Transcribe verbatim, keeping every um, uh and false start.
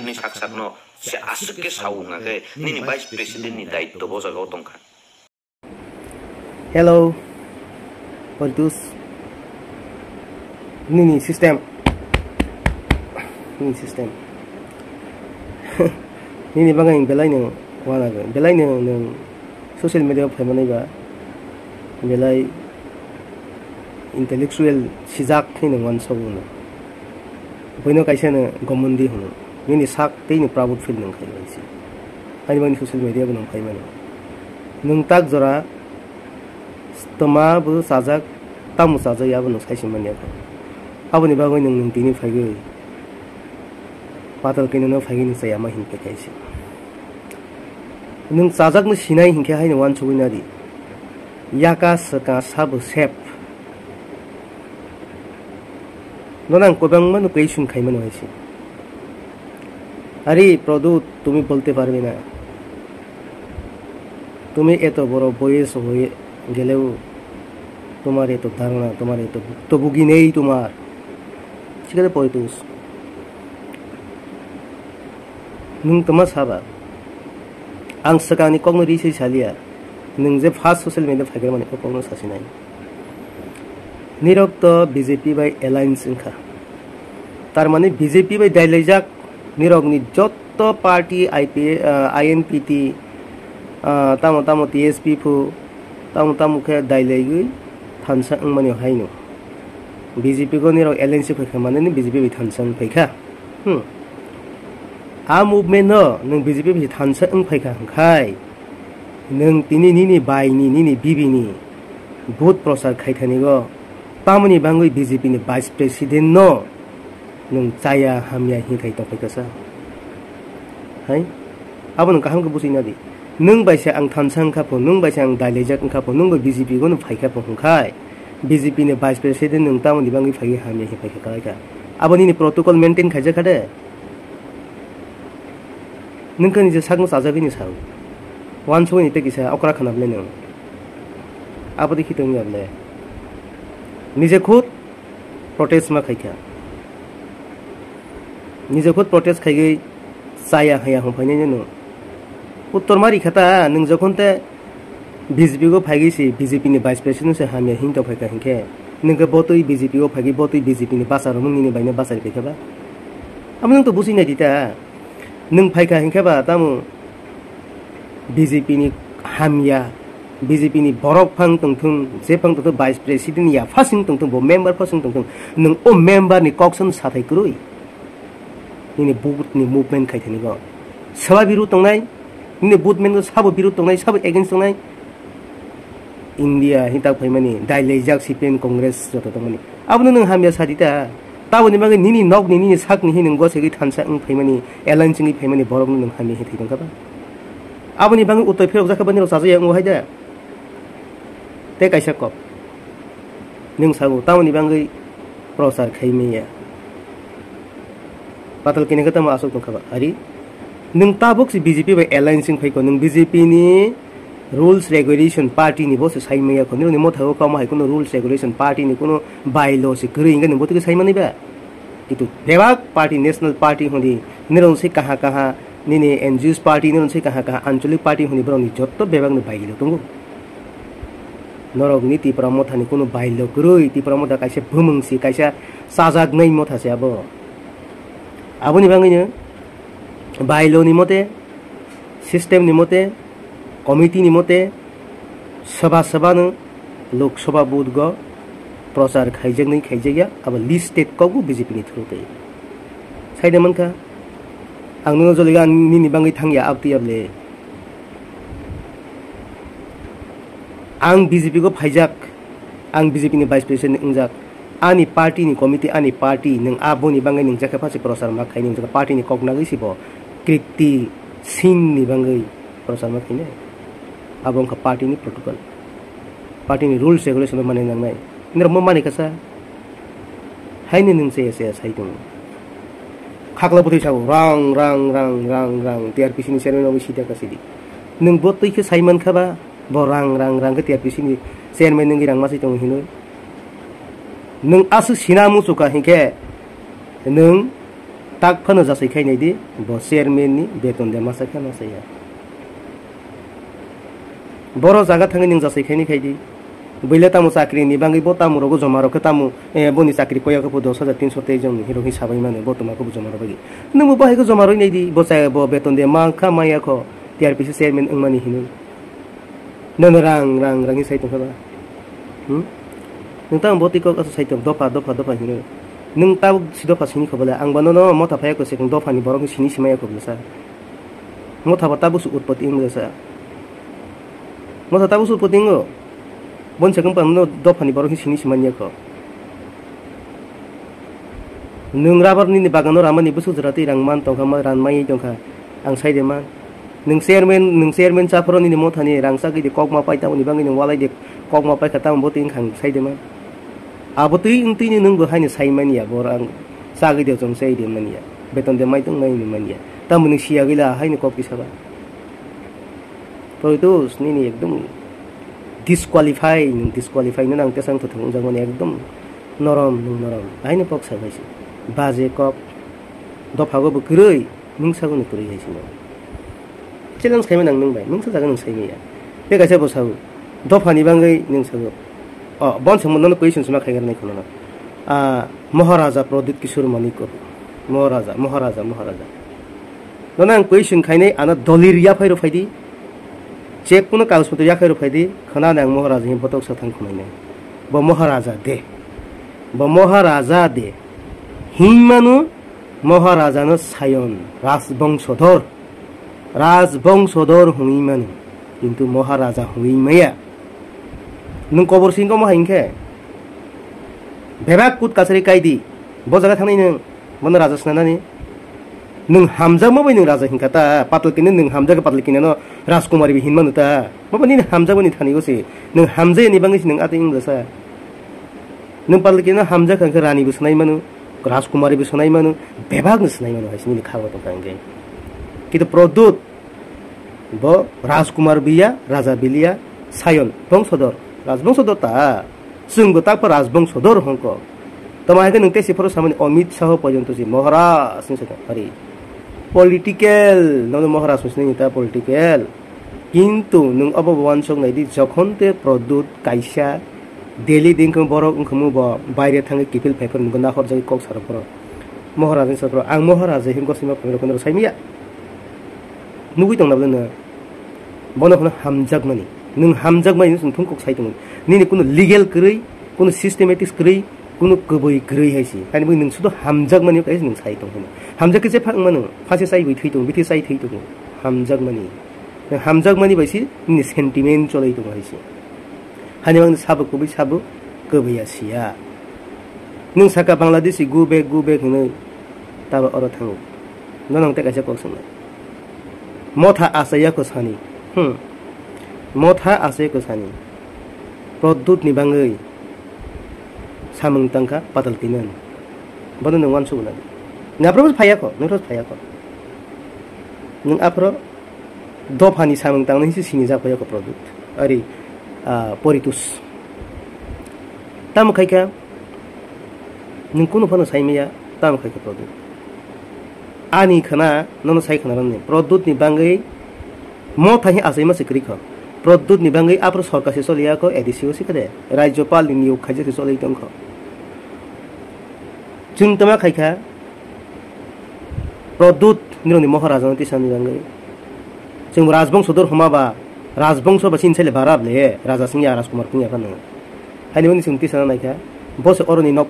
Ni sak sak no se aswk khe sao wngkha khe nini vice president ni daityo bo jaga o tongkha. Hello, Pontus. Nini system. Nini system. Nini bagwi ang belai no wana, belai no nwng social media o phaimanai ba, belai intellectual sijak khe nwng wansago no. Buino kaisa no gomondi hwno. Nini sak tei ni proud feel nwng khai bai se. Ani bagwi social media bo nwng phaimano. Nwng tak jora toma bo chajak, tamo chajak ya bo nwng sai se manya kho. Aboni bagwi nwng, nwng tini phaigwi patal keno no phaigwi nwng chaya ma hinkhe khai se. Nwng chajakno sinai hinkhe haino wansugwi nadi. Yaka swka sabo sep. Nono ang kwbangma no question khaimano hai se. Are Produt, তুমি বলতে পারবে না? তুমি এত বড় বয়স হয়ে গেলেও তোমার এত ধারণা, তোমার এত ভুক্তভোগী নেই তোমার। ঠিক আছে, Pontus. Nwng toma saba? Ang swkangni kokno ri se saliya. Nwng je first social media phaigermani o kokno sasinai. Nirok to B J P bai alliance wngkha. Tar mani B J P bai dailaijak nirokni jotto party I P, ah, I N P T, ah, tamo tamo T S P phu, tamo tamo khe dailaiwi thansa wngmani haino. B J P go nirok alliance phaikha manani B J P bai thansa wngphaikha. Hmm. A movement no nwng B J P bai thansa wngphaikha hwnkhai, nwng tini nini baini, nini bibini vote prochar khaithani go, tamoni bangwi B J P ni vice president no nwng chaya hamya hinkhai tongphaikha sa? Hai? Abo nwng kaham khe buchina di. Nwng bai se ang thansa wngkha pho, nwng bai se ang dailaijak wngkha pho, nwng bai B J P go no phaikha pho hwnkhai, B J P ni vice president nwng tamoni bangwi phaiwi hamya hinphai khe kalaikha. Abo nini protocol maintain khaijak kha de. Nwng khe nini sakno chajagwi ni sao. Wansugwi ni tei kisa okra khana bwle nwng. Abo de khitong ya bwle. Nije khud protest ma khaikha. Nije khud protest khaigwi chaya haya hwnphainai no. Uttor ma rikha ta, nwng jokhon te B J P go phaigwi se B J P ni vice president se hamya hing tongphaikha hinkhe, nwng khe botwi B J P go phaigwi botwi B J P ni basa romung nini baino basa riphaikha ba? Amo nwng to buchwi nai di ta. Nwng phaikha hinkhe ba tamo B J P ni hamya, B J P ni borok phang tongthung, je phang tongthung, vice president ya phasing tongthung, bo member phasing tongthung, nwng o member ni kok sano sathai kwrwi. Nini vote ni movement khaithani go. Saba biru tongnai, nini vote movement sabo biru tongnai, sabo against tongnai. India hitak phaimani, dailaijak C P M Congress joto tongmani. Abono nwng hamya sadi ta. Taboni bagwi nini nokni, nini sakni hi nwng gosegwi thansa wng phaimani, alliance wngwi phaimani borokno nwng hamya hi thai tongkha ba? Aboni bagwi utoi phirok jakha bani rok chajaya wngo hai da? Tei kaisa kok. Nwng sago, tamoni bagwi prochar khai manya. Patal kini khe tamo aswk tongkha ba? Ari, nwng tabuk se B J P bai alliance wng phaikho, nwng B J P ni rules regulation party ni bo se sai manya kho, nini motha o kamo hai kuno rules regulation party ni kuno bylaw se kwrwi hwnkhe nwng bo twi sai manwi ba? Kintu bebak party, national party hwnwi, nini rong se kaha kaha, nini N G Os party, nini rong se kaha kaha, anchalik party hwnwi borokni jotto bebak ni bylaw tongo. Norokni Tipra Motha ni kuno bylaw kwrwi, Tipra Motha kaisa bumung se, kaisa chajaknai motha se abo. Aboni bagwino bylaw ni mote, system ni mote, committee ni mote, soba soba no Lok Sabha vote go prochar khaijaknai khaijakya, abo listed kok bo B J P ni through twi. Saida mankha, ang nono joliga nini bagwi thangya abtwi able. Ang B J P go phaijak, ang B J P ni vice president wngjak, ani party ni committee, ani party, nwng aboni bagwi nwng jakha phasi prochar ma khaini, nwng jakha party ni kok nagwi sibo Kriti Singh ni bagwi prochar ma khaini. Abo wngkha party ni protocol, party ni rules regulation bai manwi nangnai. Norok mo mani kasa. Haini nwng chaya chaya sai tongo. Khakla bwtwi sao, rang, rang, rang, rang, rang, T R P C ni chairman rokni sida ka sidi. Nwng bo twi khe sai mankha ba, bo rang, rang, rang khe T R P C ni chairman nwngwi rang masai tongo hinwi. Nwng aswk sina muchukha hinkhe nwng Tak phano jasai khai nai di, bo chairman ni beton de masa khe masa ya. Boro jaga thangwi nwng jasai khai ni khai di. Buile tamo chakri ni bagwi bo tamo rogo joma rok khe tamo, eh, boni chakri poya khe bo dos hajar tinso tei jong ni hiro hi sabai mano bo toma khe bo joma rok bagwi. Nwng bo bahai khe joma roi nai di, bo cha-, bo beton de mang kha maya kho, T R P C chairman wng mani hinwi. Nono rang, rang, rang hi sai tongkha ba? Hmm? Nwng tamo bo twi kok aswk sai tong, dopha, dopha, dopha hinwi. Nwng tabuk si dopha sini kho bole, ang ba nono motha phai kho se, dopha ni borok sini simaya kho bole sa. Motha ba tabuk se utpoti wng bole sa. Motha tabuk se utpoti wngo. Bon se kong pang no dopha ni borok sini simanya kho. Nwng rubber nini bagano ramani bwswk jora twi rang man tongkha, ma-, ran mai tongkha. Ang sai de man. Nwng chairman, nwng chairman chaphoro nini mothani rang chagwi de kokma pai tamoni bagwi nwng walai de kokma pai kha tamo bo twi wngkha ang sai de man. Abo twi wng twi nwng bo haino sai manya bo rang chagwi de chong sai de manya. Beton de mai tong mai manya. Tamo nwng siya gwi la haino kok twi saba. Proitus nini ekdom disqualify, nwng disqualify no nang tesang thotho wngjakmani ekdom norom nwng norom. Haino kok sai bai se. Baje kok. Dophago bo kwrwi. Mungsa gwnwi kwrwi hai sino. Challenge khaima nang nwng bai, mungsa jaga nwng sai maya. Tei kaisa bo sago, dophani bagwi nwng sago. O, bon se nono question sima khaigwrani khwna. Ah, Maharaja Pradyut Kishore Manik ko. Maharaja, Maharaja, Maharaja. Nono ang question khainai, ano dolir yaphai rw phaidi. Check kuno kagoj potro yakhai rw phaidi, khwna nang Maharaja hin botok sa thang khwnainai. Bo Maharaja de. Bo Maharaja de. Himanu Maharaja no Sayon, Rajbongso dor. Rajbongso dor hwnwi mano, kintu Maharaja hwnwi maya. Nwng kobor singko mo hai hwnkhe? Bebak kut kasari kaidi. Bo jaga thangnai nwng, bono raja swnanani. Nwng hamjakma bai nwng raja hinkha ta, Patalkina nwng hamjakha, Patalkina no Rajkumari bi hinmano ta. Bo nini hamjakmani thani o se. Nwng hamjayani bagwi se nwng atwi wng jasa. Nwng Patalkina hamjakha hwnkhe rani bo swnai mano, Rajkumari bo swnai mano, bebak no swnai mano hai se nini khago tongkha hwnkhe. Kintu Pradyut bo Rajkumar biya, raja biliya, Sayon, bongsodor, rajbongsodor ta. Chwng bo takpha rajbongsodor hwnkha. Tamo hai khe nwng tei se phoro samani Amit Shah porjonto se Maharaj hinwi sakha. Ari political, nono Maharaj hinwi sinai ta political. Kintu nwng obo bo uansuk nai di, jokhon te Pradyut kaisa Delhi dingkhe borok wngkhamu bo baire thangwi kiphil phai phano nwngkhe nahorjagwi kok sarok phoro. Maharaj hinwi sakha, ang Maharaj hinwi gosima phai rokno sai maya. Nugwi tong na bwlwino. Bono phano hamjakmani. Nwng hamjakmani nwng thung kok sai tongo. Nini kuno legal kwrwi, kuno systematics kwrwi, kuno kwbwi kwrwi hai se. Haini bagwi nwng sudo hamjakmani kaisa nwng sai tong hino. Hamjak khe je phak mano, phase chai bwi thwi tongo, bithi chai thwi tongo. Hamjakmani. Nwng hamjakmani bai se nini sentiment cholai tongo hai se. Hani bagwi sabo kwbwi sabo kwbwi ya siya. Nwng saka Bangladeshi go back, go back hinwi tabo oro thango. Nono ang tei kaisa kok swngnai. Motha achai ya kho sani. Hmm. Motha achai kho sani. Pradyut ni bagwi samung tangkha Patalkina. Bono nwng uansuk nai. Naphro phai ya kho, naphro phai ya kho. Nwng aphro dophani samung tangnai se sini jak phai ya kho Pradyut. Ari, ah, Poritus. Tamo khai kha, nwng kunu phano sai maya, tamo khai kha Pradyut. Ani khwna, nono sai khwna rwni. Pradyut ni bagwi motha hi achaima se kwrwi kho. Pradyut ni bagwi aphro sorkar se choli ya kho, A D C o se khe de. Rajyapal ni niyok khaijak se choli tong kho. Chwng tama khai kha, Pradyut nirokni Maharaja no tisani bagwi. Chwng rajbongso dor hwnma ba, rajbongso ba chini sale bara ble, raja singya, rajkumar singya phano. Haini bagwi chwng tisana naikha, bo se oroni nok